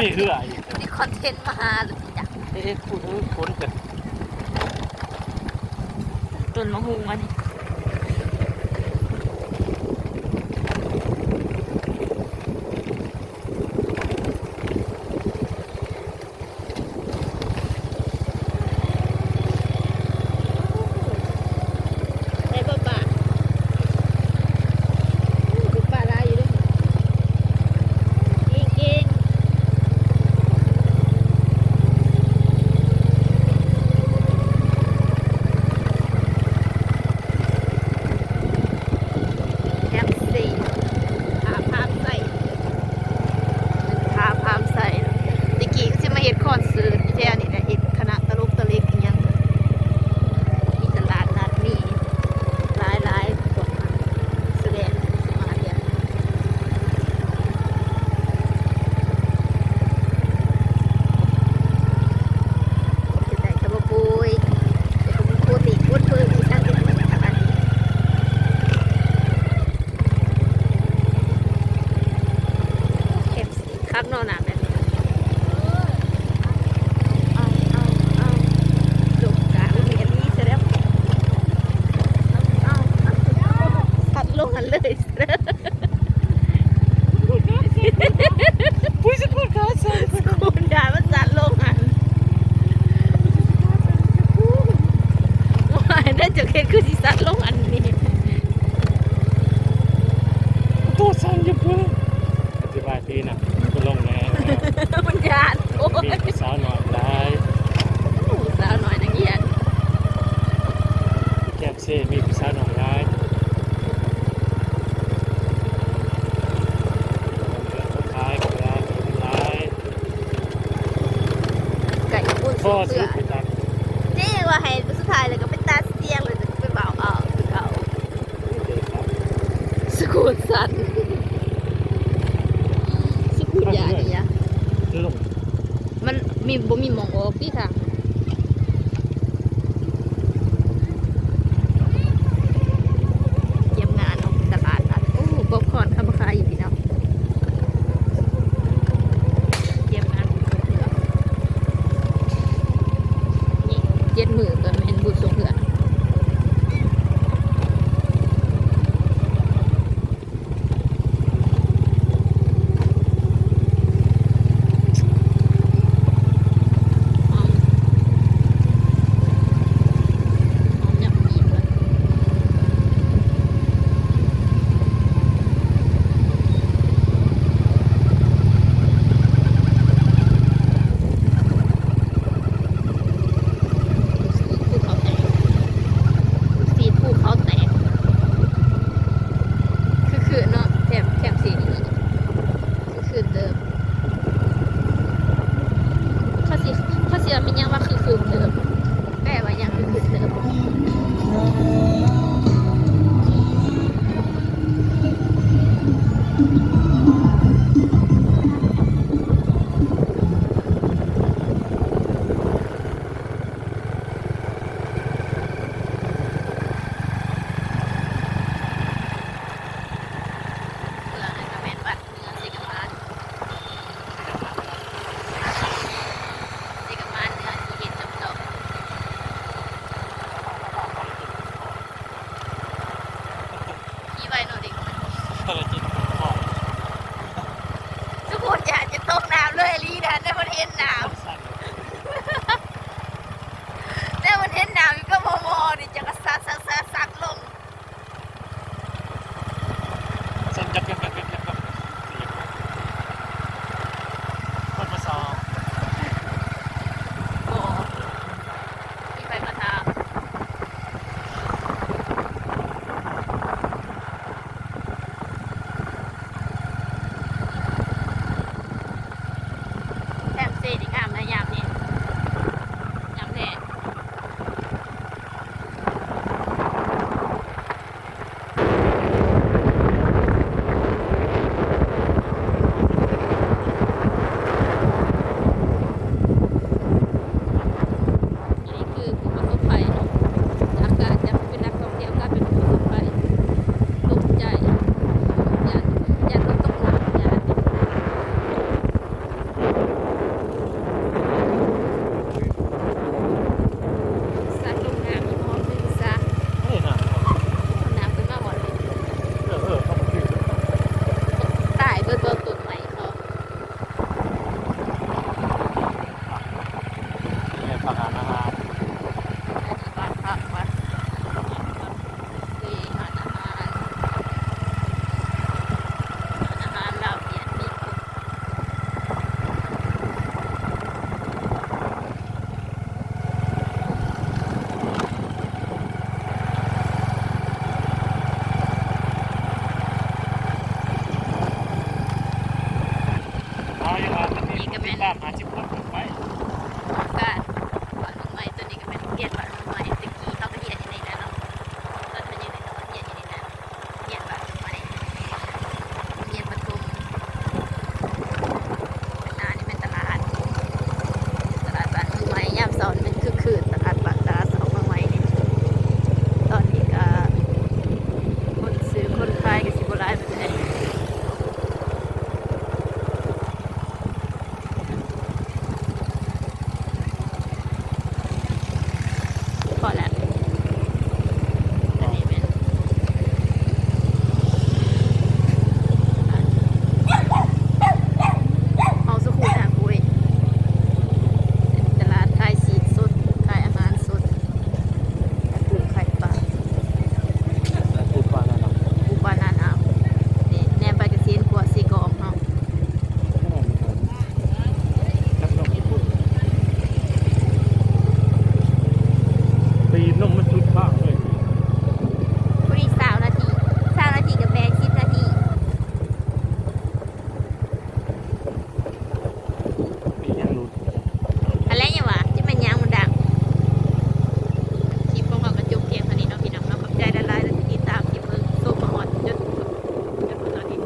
ມີເຮືອອີກ ມີຄອນເທັນມາຫາແລ້ວຕິຈະ ເອະ ເອະ ຂຸດ ເອີ ຂົນກັນ ຕົ້ນມະຮຸ່ງອັນນີ້. ໄດ້ບໍ່ປາ? ໂອ້ ໄດ້ປາຫຼາຍຢູ່ເດ້ ເກັ່ງໆ. ແຄມເຊ ທ່າພາມໄຊ ທ່າພາມໄຊ. ແຕ່ກີ້ຊິມາເຮັດຄອນເສີດຢູ່ແຖວນີ້ແຫຼະ ເຮັດຄະນະຕະຫຼົກຕະເລັກອີ່ຫຍັງ ມີຕະຫຼາດນັດ ມີຫຼາຍໆ ພວກນັກສະແດງຊິມາເຮັດ. ເຮັດໄດ້ແຕ່ບໍ່ປ່ວຍ ແຕ່ກໍມີໂປຣຕີນ ໂອດເປີນອີກ ເຄັມສີຄັກເນາະ ນ້ຳແບບນີ້. ເອົາ ເອົາ ເອົາ ລົງກາງເວທີຊະແລ້ວ ເອົາ ເອົາ ເອົາ ສັດລົງຫັ້ນເລີຍ. ປຸ້ຍ ສະໂກນຂາສັ່ນ ສະໂກນຢານມັນສັ່ນລົງຫັ້ນ. ໂອ້ຍ ເດີ ເຈົ້າເຮັດຄືຊິສັ່ນລົງອັນນີ້ ໂຕສັ່ນຢູ່ພຸ້ນ. ອະທິບາຍດີນະ ມັນກໍລົງແນ່ ມັນຢ້ານ. ໂອ້ຍ ມີຜູ້ສາວນ້ອຍຫຼາຍ ຜູ້ສາວນ້ອຍນັກຮຽນ. ແຄມເຊມີຜູ້ສາວນ້ອຍຫຼາຍ ຂາຍກໍຫຼາຍ ຫຼາຍ ໄກ່ປຸ້ນ ພໍ ສຸດເທື່ອ ຊິໄປຕັດ ນີ້ວ່າໃຫ້ສຸດທ້າຍແລ້ວກໍໄປຕັດສຽງ ແລ້ວຈະໄປເວົ້າເອົາຄືເກົ່າ. ສະກູດສັ່ນ ສະກູດຢານີ້ຫຍັງ ລົງ ມັນມີ ບໍ່ມີໝ່ອງອອກຕິທາງ. ກຽມງານເນາະ ຕະຫຼາດນັດ. ໂອ້ ປັອບຄອນເຂົາມາຂາຍຢູ່ພີ່ນ້ອງ ກຽມງານບຸນສົ່ງເຮືອ. ນີ້ເຈັດມື້ກໍແມ່ນບຸນສົ່ງເຮືອ. ຄືໆ ເນາະ ແຄມ ແຄມເຊນີ້ ຄືໆ ເຕີບ. ເຂົາຊິ ເຂົາຊິວ່າແມ່ນຫຍັງວ່າຄືໆ ເຕີບ ແປວ່າຫຍັງຄືໆ ເຕີບ. ເມືອງນັ້ນກໍແມ່ນວັດເມືອງເຊກະມານ ເຊກະມານເມືອງທີ່ເຫັນຈອມໆ ຂີ່ໄວເນາະເດັກນ້ອຍ ສະໂພດຢາກຈະຕົກນ້ຳເລີຍອີ່ຫຼີນະ ແຕ່ມັນເຫັນນ້ຳ ແຕ່ມັນເຫັນນ້ຳຢູ່ກັບໝໍນີ້ ຈັກກະຊັກໆໆໆລົງ. ເສັ້ນຈັກ ເປັນປະສອງ ບໍ່ ມີໃຜມາຖາມ. ແຄມເຊນີ້ງາມ ອາຫານ ອາຫານ